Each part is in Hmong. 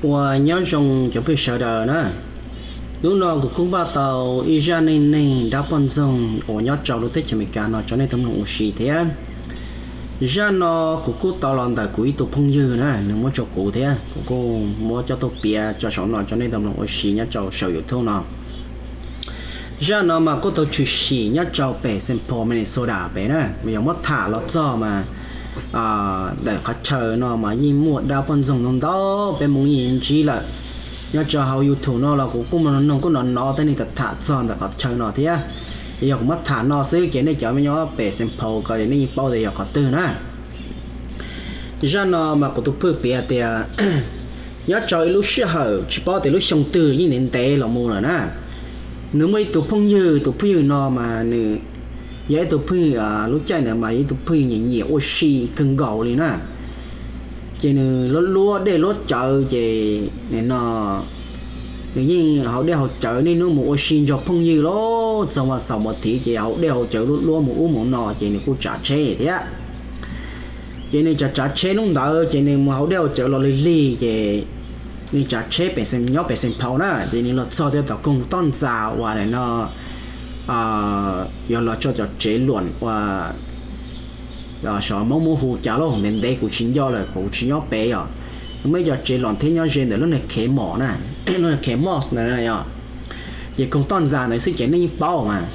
Ua nyob zoo cov phooj ywg sawv daws na, hnub no kuv kuj npaj tau ib zaj neej neeg dab poj ntxoog uas nyob rau lub teb chaws Amelikas no rau nej tau mloog ua si thiab. Zaj no kuv kuj tau los ntawm kuv ib tug phooj ywg na, nws muab rau kuv thiab kuv kuj muab coj tuaj piav rau saum no rau nej tau mloog ua si nyob rau saum YouTube no. Zaj no mas kuj tau tshwm sim nyob rau pem Saint Paul, Minnesota pem na, mas yog muab tham los txog mas ntawm qhov chaw no mas yeej muaj dab poj ntxoog ntau ntau, peb Hmoob yeej ntsib lawm. Nyob rau hauv YouTube no los kuv kuj muaj noog kuj hnov hnov tej neeg tham tham txog ntawm qhov chaw no thiab. Ces yog kuv muab tham no xwb ces nej cov nyob pem Saint Paul ko nej yeej paub tias yog qhov twg na. Zaj no mas kuv tus phwj piav tias nyob rau ib lub sij hawm tsis paub tias lub xyoo twg yeej ntev ntev los mus lawm na, nws muaj ib tug phooj ywg, tus phooj ywg no mas nws yog ib tug phooj ywg, lub caij ntawd mas yog ib tug phooj ywg nyiam nyiam ua si kawg nkaus li na. Ces nws luab luab dej luab cawv ces nim no nws yeej haus dej haus cawv niaj hnub mus ua si nrog phooj ywg los txog vas xaum vas thiv ces haus dej haus cawv luab luab mus ub mus no ces nws kuj tsav tsheb thiab. Ces nws tsav tsav tsheb hnub ntawd ces nws mus haus dej haus cawv los lig lig ces nws tsav tsheb pem, nyob pem Saint Paul na, ces nws los txog tau tom koog toj ntxas uas nim no yog los tso cov tsev luam uas xyov Hmoob muab hu cas lauj, ntev ntev kuv tsis nco lawm, kuv tsis nyob pem yom. Muaj ib co tsev luam thiab nyob ze ntawm lub niag Kmart na, lub niag Kmart ntawd yom. Ces koog toj ntxas ntawd xwb ces nej yeej paub mas.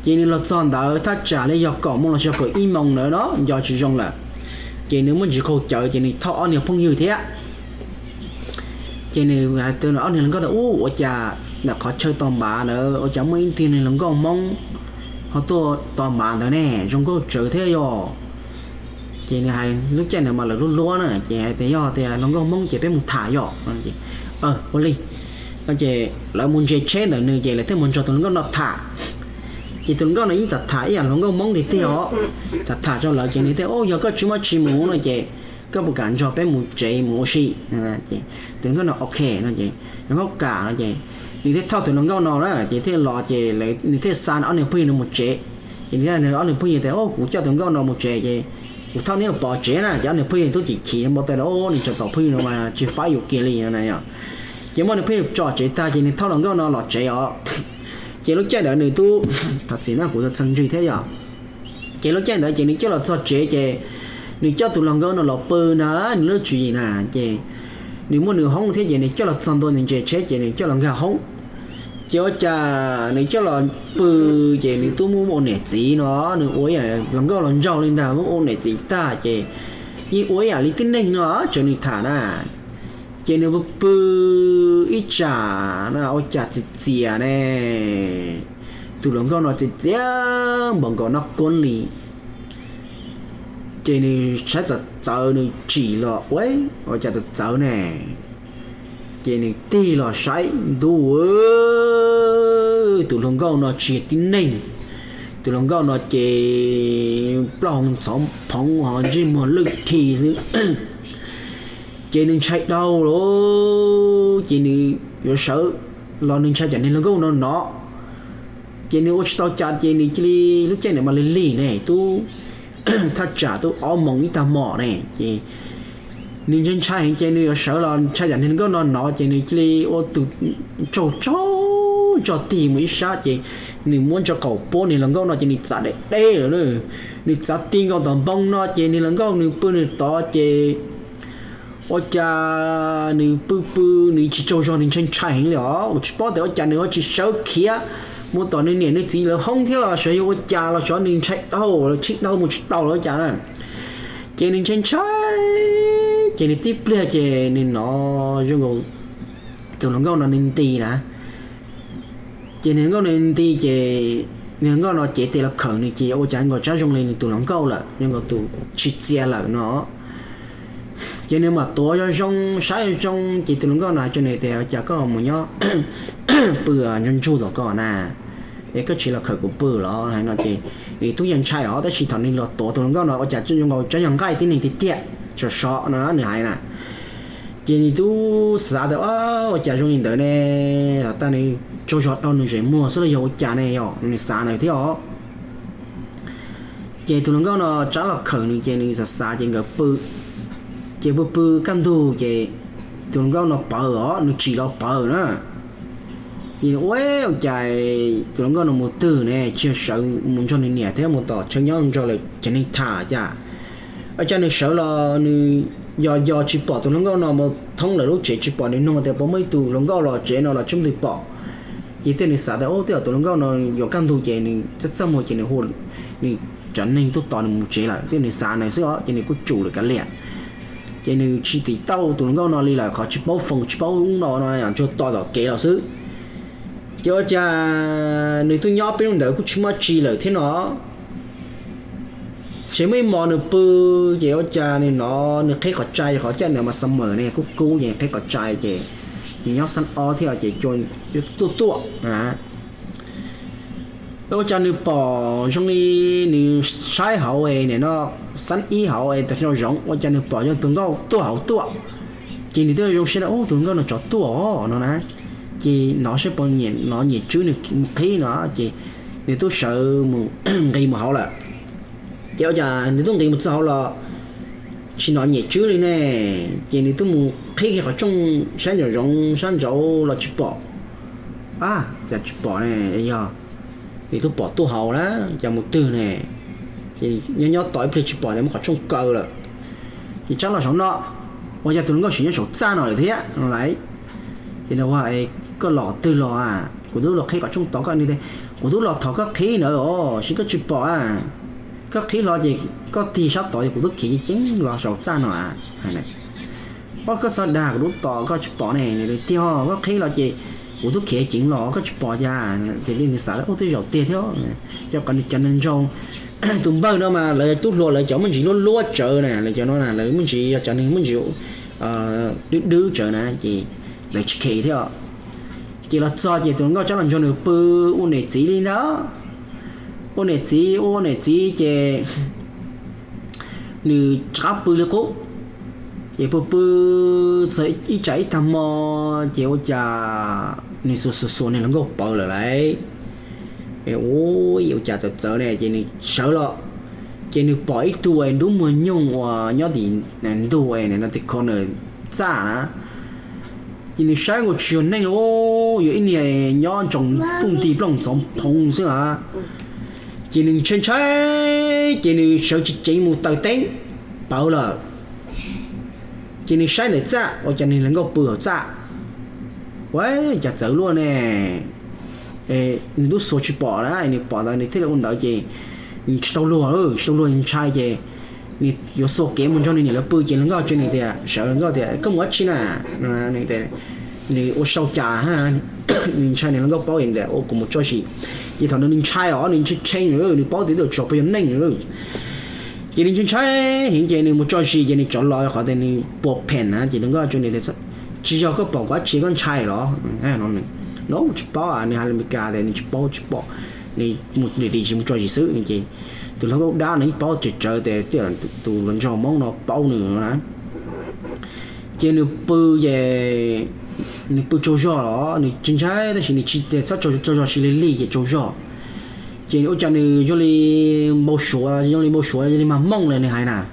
Ces nws los txog ntawd thaj tsam li yog kaum moo los yog kaum ib moo ntawd no nco tsis zoo lawm. Ces nws muaj ntsis qaug cawv ces nws thauj ob niag phooj ywg thiab. Ces nws hais rau ob niag hluas nkauj tias, Ub, ua cas ntawm qhov chaw tos npav ntawd ua cas muaj ib tug niag hluas nkauj Hmoob ho tuaj tos npav ntawd ne, zoo nkauj tsawv thiab yom. Ces nws hais lub caij ntawd mas lawv luab luab na, ces hais tias, Yog tias hluas nkauj Hmoob ces peb mus tham yom. Ua li. Ces lawv mus ntsia tsheb ntawm nws ces lawv thiaj mus nrog tus hluas nkauj no tham. Ces tus hluas nkauj no yeej tham tham ib yam hluas nkauj Hmoob tiag tiag os. Tham tham rau lawv ces nws thiaj, Ub, yog koj tsis muaj tsis mus no ces koj puas kam nrog peb mus tsev mus ua si? Tus hluas nkauj no, Ok no ces hluas nkauj kam no ces nws thiaj thauj tus hluas nkauj no na ces thiaj los ces nws thiaj xa ob niag phooj ywg no mus tsev. Ces nws ob niag phooj ywg tias, Kuv coj tus nkauj no mus tsev ces kuv thauj neb mus pov tsev na. Ces ob niag phooj ywg tub chim chim npau taws, Nws tseem tos phooj ywg no mas tsis faib yus kiag li no na yom. Ces muab nws phooj ywg tso tsev tag ces nws thauj hluas nkauj no los tsev os. Ces lub caij ntawd nws tub, thov txim no kuv txheej ntswg thiab yom. Ces lub caij ntawd ces nws coj los txog tsev ces nws coj tus hluas nkauj no los pw na, nws lub tswv yim na. Ces nws muaj nws hoob thiab ces nws coj los txog ntua nws ntses tsheb ces nws coj los nkag hoob. Ces ua cas nws coj los pw ces nws tub muab ua niam txiv no, nws ua ib yam hluas nkauj los nraug li ntag, muab ua niam txiv tag ces yeej ua ib yam li tib neeg no tsav nws tham na. Ces nws pw pw ib tsam na ua cas txias txias ne, tus hluas nkauj no txias txias npaum nkaus noj koob li. Ces nws saib txawv txawv, nws tsim los ua, ua cas txawv txawv ne. Ces nws tig los saib ntuj, tus hluas nkauj no tsis yog tib neeg. Tus hluas nkauj no ces plaub hau ntxhov phoov ho ntsej muag lwj thi xwb. Ces nws ntshai dhau lawm, ces nws yuav sawv los nws ntshai cov niag hluas nkauj no no. Ces nws ua tsis tau cas ces nws cia li, lub caij ntawd mas lig lig ne, tub, thaj tsam twb ob moos ib tag hmo ne. Ces nws ntshai ntshai heev ces nws yuav sawv los ntshai cov niag hluas nkauj no no ces nws cia li ua tus tsaug tsaug tso tig mus ib sab ces nws muab ntsa qaum puab niag hluas nkauj no ces nws txav deb deb lawm. Nws txav ti nkaus tom npoo no ces niag hluas nkauj nws pw nws tod ces ua cas nws pw pw nws tsis tsaug zog, nws ntshai ntshai heev li os. Ua tsis paub tias ua cas nws ho tsis sawv khiav mus tom nws niam nws txiv lawv hoob thiab los xyov yog ua cas los xyov nws ntshai dhau los tsheej dhau mus tsis tau los ua cas na. Ces nws ntshai ntshai ces nws tib pliag ces nws hnov zoo nkaus tus hluas nkauj no nws nti na. Ces nws nkauj nws nti ces nws nkauj no cev tes los khawm nws ces ua cas nkaus tsab zoo li nws tus hluas nkauj lawm, zoo nkaus tus tsis txias lawm no. Ces nws mam tuav zoo zoo saib zoo zoo ces tus hluas nkauj no hais rau nws tias, Ua cas koj mus nyob pw ntsug ntsug tom ko na, es koj tsis los khawm kuv pw los? Hais no ces nws tub yeej ntshai os, tab sis thaum nws los tuav tus hluas nkauj no ua cas zoo nkaus tsab yog nqaij tib neeg tiag tiag, sov sov no nws hais na. Ces nws tub xav tias, Ua cas zoo li ntawd ne? Thaum tas nws tsaug zog dhau nws zem muag xwb los yog ua cas ne yom, nws xav ntawd thiab os. Ces tus hluas nkauj no tsab los khawm nws ces nws xav xav ces nkawd pw. Ces pw pw kaj ntug ces tus hluas nkauj no pawv os, nws tsim los pawv na. Ces ua cas tus hluas nkauj no mus twg ne, tsis yog sawv mus nrog nws niam thiab mus tom chaw nyob nrog lawv cov neeg tham cas. Ua cas nws sawv los nws yos yos tsis pom tus hluas nkauj no mus thoob lawv lub tsev, tsis pom nws nug tias puas muaj ib tug hluas nkauj los tsev no los tsis muaj tus pom. Ces thiaj nws xav tias ub, twb yog tus hluas nkauj no yuav kaj ntug ces nws txaj txaj muag ces nws hu nws cov neeg tuaj tos nws mus tsev lawm, thiaj nws xav na xwb os, ces nws kuj tsum lawm kav liam. Ces nws tsis tim tauj tus hluas nkauj no li lawm, qhov tsis paub foos tsis paub ub no no ntsuag tos tom kev los xwb. Ces ua cas nws twb nyob peb hnub ntawd kuj tsis muaj tsi lawm thiab no. Ces muaj ib hmo nws pw, ces ua cas nws hnov nws qhib qhov tsai, qhov caij ntawd mas summer ne, kub kub ces qhib qhov tsai ces nws nyob xab ob thiab ces tuaj tuaj na. Ua cas nws pom zoo li nws saib hauv no, xab ib hauv tas zoo zoov, ua cas nws pom yog tus nkauj tuaj hauv tuaj. Ces nws twb zoo siab na, ub, tus nkauj no tsov tuaj os no na. Ces hnov saib puas nyiam, hnov nyiam tswb nws mus qhib no, ces nws twb sawv mus nqis mus hauv lawm. Ces ua cas nws twb nqis mus txog hauv los tsis hnov nyiam tswb li ne. Ces nws twb mus qhib kiag qhov rooj saib ntsoov zoov sab nraud los tsis pom. A, cas tsis pom ne, yog nws twb pom tuaj hauv na, cas mus twg ne. Ces nyob nyob tos ib pliag tsis pom ces muab qhov rooj kaw lawm. Ces tsab los saum no, ua cas tus hluas nkauj sim nyob saum txaj no lawm thiab no lauj. Ces nws ua, koj los twg los a? Kuv twb los qhib qhov rooj tos koj ne. Kuv twb los thov koj qhib ntawd os, sis koj tsis pom a. Koj qhib hlo ces koj tig sab tod es kuv twb khiav ceev ceev los saum txaj no a. Ob, koj txhob dag, kuv twb tos koj tsis pom ne. Tiag, koj qhib los ces kuv twb khiav ceev los koj tsis pom cas. Ces nws xav, ub, twb zaum tiag thiab. Cov, cov neeg nraug, tus npawg no mas lawv tub hluas lawv cov muaj ntsis luab luab tsawv na, lawv cov no lawv muaj ntsis, yog cov neeg muaj ntsis dwb dwb tsawv na ces lawv tsis khe thiab. Ces los txog ces tus hluas nkauj tsab los nrog nws pw ua niam txiv li ntag. Ua niam txiv ua niam txiv ces nws rov qab pw li qub. Ces pw pw txog ib tsam ib tag hmo ces ua cas nws xuas xuas xuas niag hluas nkauj pawv lawm lauj. Ua cas txawv txawv ne, ces nws sawv los ces nws pom ib tug nruab muag nyoog uas nyob tim ntug no tim corner txaj na. Ces nws saib nkaus tsis yog neeg li, yog ib niag nyob ntsoov tuj nti plaub ntxhov phoov xwb na. Ces nws ntshai ntshai, ces nws sawv tsis ceev mus taws teeb pawv lawm. Ces nws saib ntawm txaj ua cas nws hluas nkauj pw hauv txaj. Ua cas txawv luaj ne. Nws twb xuas tsis pom na, nws pom ntawd nws thiaj li ua ntawd ces nws tsis tau luag, tsis tau luag ntshai ces nws yuav xuas kev mus nrog nws niam lawv pw ces hluas nkauj teb nws tias, sawv hluas nkauj tias koj mus dab tsi na? Nws ua sau cas, nws ntshai nws hluas nkauj paub tias ua kuv mus tso zis. Ces thaum ntawd nws ntshai os, nws ntshai tshee, nws paub tias twb tsis paub yog neeg. Ces nws ntshai ntshai heev ces nws mus tso zis ces nws rov los qhov tias nws puas pheem na ces hluas nkauj teb nws tias, tsis yog koj pom kuv dab tsi koj ntshai los? No tsis paub, nws hais lus Meskas tias nws tsis paub tsis pom, nws mus dim dim tsis mus tso zis xwb ces tus hluas nkauj dab no yeej paub tsawv tsawv tias tus hluas nraug Hmoob no paub nws na. Ces nws pw ces nws pw tsaug zog los nws tsis ntshai tab sis nws tsis txhob tsaug zog, tsaug zog sis lig lig ces tsaug zog. Ces ua cas nws zoo li npau suav, zoo li npau suav li mag mooj li nws hais na.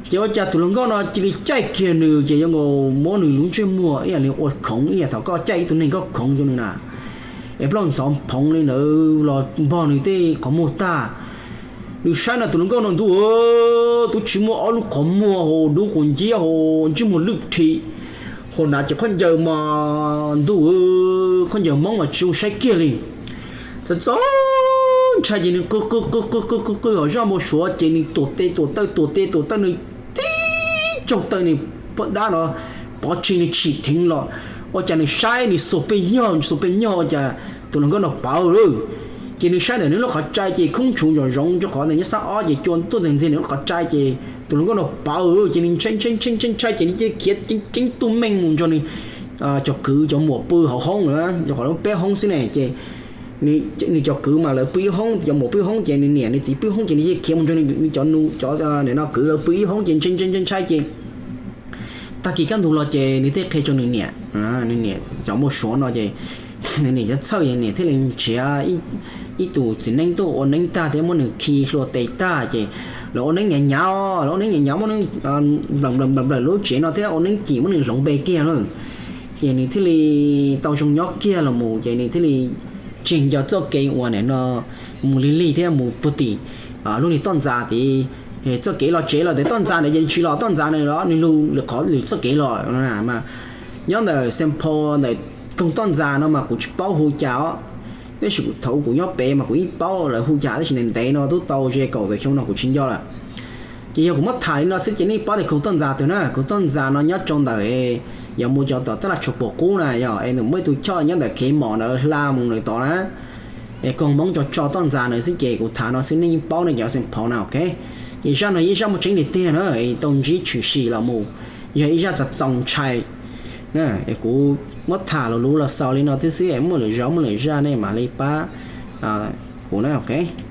Ces ua cas tus hluas nkauj no cia li caij kiag nws ces zoo nkaus muab nws lub ntsej muag ib yam li ua khoov ib yam thaum koj caij ib tug neeg koj khoov rau nws na, es plaub ntxhov phoov li ntawd los npog nws tej qhov muag tag. Nws saib no tus hluas nkauj no ntuj, twb tsis muaj ob lub qhov muag hos dub quas nciab hos ntsej muag lwj rhi hos hnav ces khaub ncaws mas ntuj, khaub ncaws Hmoob mas tsis zoo saib kiag li. Txawm txawm ntshai ces nws qw qw qw qw qw qw qw hauv zaj npau suav ces nws tuam tes tuam taw tuam tes tuam taw nws tib tsaug taw nws poj dab no pov tseg nws tshim dheev los. Ua cas nws saib nws xuas pes nyog xuas pes nyog ua cas tus hluas nkauj no pawv lawm. Ces nws saib ntawm nws lub qhov rai ces khoob tshuv ntsoov zoov rau qhov ntawm nyob xab ob ces cua tuaj ntxeeg ntxeeg nws lub qhov rai ces tus hluas nkauj no pawv ces nws ntshai ntshai ntshai ntshai ces nws cia li khiav ceev ceev tuaj meej mus nrog nws cov kwv cov muam pw hauv hoob na, rau qhov lub peb hoob xwb ne ces nws cov kwv mas lawv pw ib hoob, cov muam pw ib hoob ces nws niam nws txiv pw ib hoob ces nws cia li khiav mus nrog nws cov nus cov no kwv lawv pw ib hoob ces ntshai ntshai ntshai ntshai ces tag kis kaj ntug los ces nws thiaj qhia rau nws niam, nws niam cov npau suav no ces nws niam cov txhawj ces niam thiaj li nrhiav ib ib tug txiv neeb tuaj ua neeb tag thiab muab nws khi hlua tes tag ces lawv ua neeb nyav nyav, lawv ua neeb nyav nyav muab neeb nplawm nplawm nplawm lub tsev no thiab ua neeb cim muab nws hloov npe kiag na. Ces nws thiaj li tau zoo nyob kiag los mus ces nws thiaj li tseg nco txoj kev uas nim no mus lig lig thiab mus puag tim lub niag toj ntxas tid. Txoj kev los tsev los ntawm toj ntxas ntawd ces nws tsis los toj ntxas na, nws lug lwm qhov lwm txoj kev los mas. Nyob ntawm Saint Paul ntawm koog toj ntxas no mas kuv tsis paub hu cas os, tab sis thaum kuv nyob pem mas kuv yeej paub lawv hu cas tab sis ntev ntev no twb tau ze kaum tawm xyoo no kuv tsis nco lawm. Ces yog kuv muab tham li no xwb ces nej paub tias koog toj ntxas twg na. Koog toj ntxas no nyob rau ntawm, yog mus cov tom taj laj tshuas puas qub na, yog es nws muaj ib tug choj nyob ntawm kev mom ntawd hla mus ntawm tod na. Es koog Hmoob tso tso toj ntxas ntawd xwb ces kuv tham no xwb nej yeej paub nej cov Saint Paul na, ok. Ces zaj no yog ib zaj muaj tseeb tiag tiag na, tau ntsib tshwm sim los mus, yog ib zaj txaus txaus ntshai. Kuv muab tham los luv los xaus li no thiab xwb, muaj lwm zaus muaj lwm zaj nej mam li pab kuv na, ok.